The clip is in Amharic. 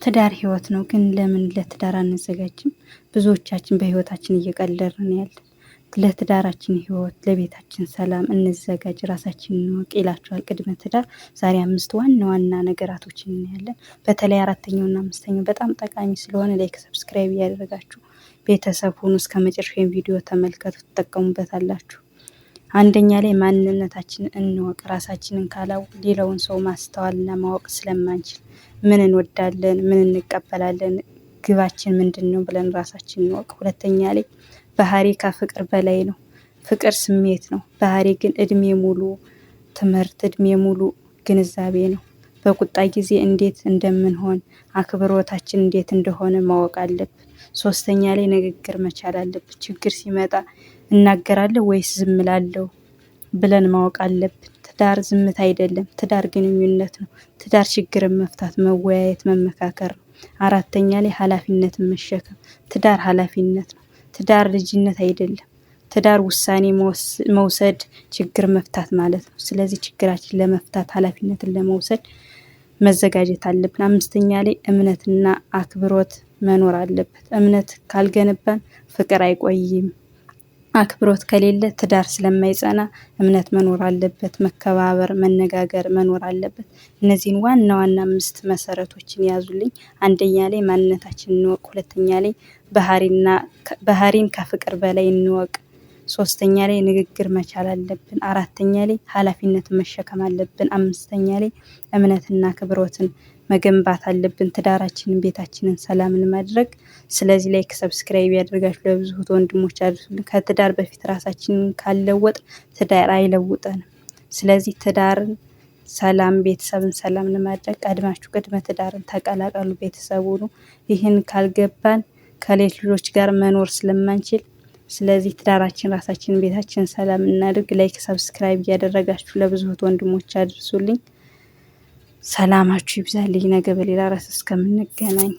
ትዳር ህይወት ነው፣ ግን ለምን ለትዳር አንዘጋጅም? ብዙዎቻችን በህይወታችን እየቀለድን ያለን። ለትዳራችን ህይወት፣ ለቤታችን ሰላም እንዘጋጅ፣ ራሳችንን እንወቅ ይላችኋል ቅድመ ትዳር። ዛሬ አምስት ዋና ዋና ነገራቶችን እናያለን። በተለይ አራተኛውና አምስተኛው በጣም ጠቃሚ ስለሆነ like፣ subscribe እያደረጋችሁ ቤተሰብ ሁኑ። እስከ መጨረሻው ቪዲዮ ተመልከቱ፣ ትጠቀሙበታላችሁ። አንደኛ ላይ ማንነታችንን እንወቅ። ራሳችንን ካላወቅ ሌላውን ሰው ማስተዋልና ማወቅ ስለማንችል ምን እንወዳለን፣ ምን እንቀበላለን፣ ግባችን ምንድን ነው ብለን ራሳችንን እንወቅ። ሁለተኛ ላይ ባህሪ ከፍቅር በላይ ነው። ፍቅር ስሜት ነው። ባህሪ ግን እድሜ ሙሉ ትምህርት፣ እድሜ ሙሉ ግንዛቤ ነው። በቁጣ ጊዜ እንዴት እንደምንሆን፣ አክብሮታችን እንዴት እንደሆነ ማወቅ አለብን። ሶስተኛ ላይ ንግግር መቻል አለብን። ችግር ሲመጣ እናገራለሁ ወይስ ዝም እላለሁ ብለን ማወቅ አለብን። ትዳር ዝምታ አይደለም። ትዳር ግንኙነት ነው። ትዳር ችግርን መፍታት፣ መወያየት፣ መመካከር ነው። አራተኛ ላይ ኃላፊነትን መሸከም። ትዳር ኃላፊነት ነው። ትዳር ልጅነት አይደለም። ትዳር ውሳኔ መውሰድ፣ ችግር መፍታት ማለት ነው። ስለዚህ ችግራችን ለመፍታት ኃላፊነትን ለመውሰድ መዘጋጀት አለብን። አምስተኛ ላይ እምነትና አክብሮት መኖር አለበት። እምነት ካልገነባን ፍቅር አይቆይም። አክብሮት ከሌለ ትዳር ስለማይጸና እምነት መኖር አለበት። መከባበር፣ መነጋገር መኖር አለበት። እነዚህን ዋና ዋና አምስት መሰረቶችን ያዙልኝ። አንደኛ ላይ ማንነታችን እንወቅ። ሁለተኛ ላይ ባህሪን ከፍቅር በላይ እንወቅ። ሶስተኛ ላይ ንግግር መቻል አለብን። አራተኛ ላይ ኃላፊነትን መሸከም አለብን። አምስተኛ ላይ እምነትና አክብሮትን መገንባት አለብን። ትዳራችንን፣ ቤታችንን ሰላም ለማድረግ። ስለዚህ like፣ subscribe ያደርጋችሁ ለብዙ እህት ወንድሞች አድርሱልን። ከትዳር በፊት ራሳችንን ካልለወጥ ትዳር አይለውጠንም። ስለዚህ ትዳርን ሰላም፣ ቤተሰብን ሰላም ለማድረግ ቀድማችሁ ቅድመ ትዳርን ተቀላቀሉ፣ ቤተሰቡ ነው። ይህን ካልገባን ከሌሎች ጋር መኖር ስለማንችል ስለዚህ ትዳራችን፣ ራሳችንን፣ ቤታችንን ሰላም እናድርግ። Like፣ subscribe እያደረጋችሁ ለብዙ እህት ወንድሞች አድርሱልኝ። ሰላማችሁ ይብዛልኝ። ነገ በሌላ ርዕስ እስከምንገናኝ።